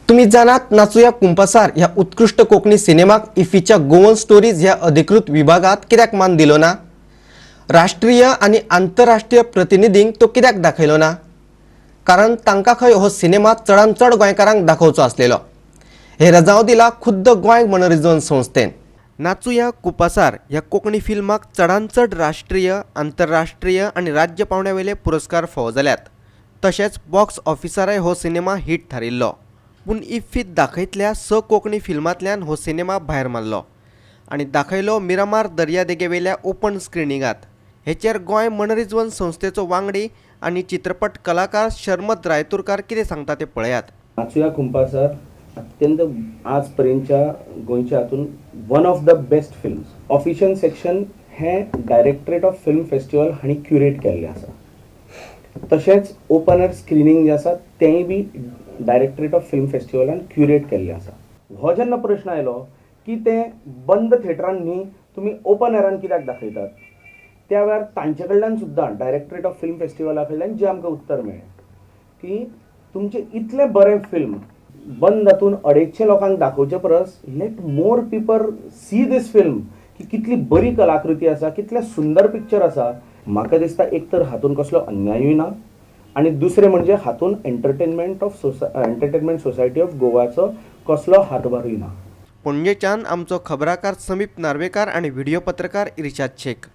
तुमी जाणात, नाचुया कुंपासार ह्या उत्कृश्ट कोंकणी सिनेमाक इफ्फीच्या गोवन स्टोरीज ह्या अधिकृत विभागात कित्याक मान दिलो ना? राष्ट्रीय आनी आंतरराष्ट्रीय प्रतिनिधींक तो कित्याक दाखयलो ना? कारण तांकां खंय हो सिनेमा चडान चड गोंयकारांक दाखोवचो आसलेलो. हे रजांव दिला खुद्द गोंय मनरिजवण संस्थेन. नाचुया कुपासार ह्या कोंकणी फिल्माक चडान चड राष्ट्रीय, आंतरराष्ट्रीय आनी राज्य पावंड्या वयले पुरस्कार फावो जाल्यात. तशेंच बॉक्स ऑफिसारय हो सिनेमा हिट थारिल्लो. पूण इफ्फीत दाखयतल्या स कोंकणी फिल्मांतल्यान हो सिनेमा भायर मारलो आनी दाखयलो मिरामार दर्यादेगेवेल्या ओपन स्क्रिनिंगात. हेचेर गोंय मनरिजवण संस्थेचो वांगडी आनी चित्रपट कलाकार शर्मद रायतुरकार कितें सांगता तें पळयात. नाचुया कुंपासार अत्यंत आज पर्यंतच्या गोंयच्या हातून one of the best films. Official section हें डायरेक्टरेट ऑफ फिल्म फेस्टिवल हांणी क्युरेट केल्लें आसा. तशेंच ओपन एअर स्क्रिनींग जें आसा, तेंय बी डायरेक्टरेट ऑफ फिल्म फेस्टिवलान क्युरेट केल्लें आसा. हो जेन्ना प्रश्न आयलो की तें बंद थिएटरान न्ही, तुमी ओपन एरान कित्याक दाखयतात, त्या वेळार तांचे कडल्यान सुद्दां, डायरेक्टरेट ऑफ फिल्म फेस्टिवला कडल्यान जें आमकां उत्तर मेळ्ळें की तुमचें इतलें बरें फिल्म बंद हातून 250 लोकांक दाखोवचे परस let more people see this film, की कितली बरी कलाकृती आसा, कितलें सुंदर पिक्चर आसा. म्हाका दिसता, एक तर हातून कसलो अन्यायूय ना आनी दुसरें म्हणजे हातून एंटरटेनमेंट सोसायटी ऑफ गोवाचो कसलो हातभारूय ना. पणजेच्यान आमचो खबराकार समीप नार्वेकार आनी व्हिडिओ पत्रकार इर्शाद शेख.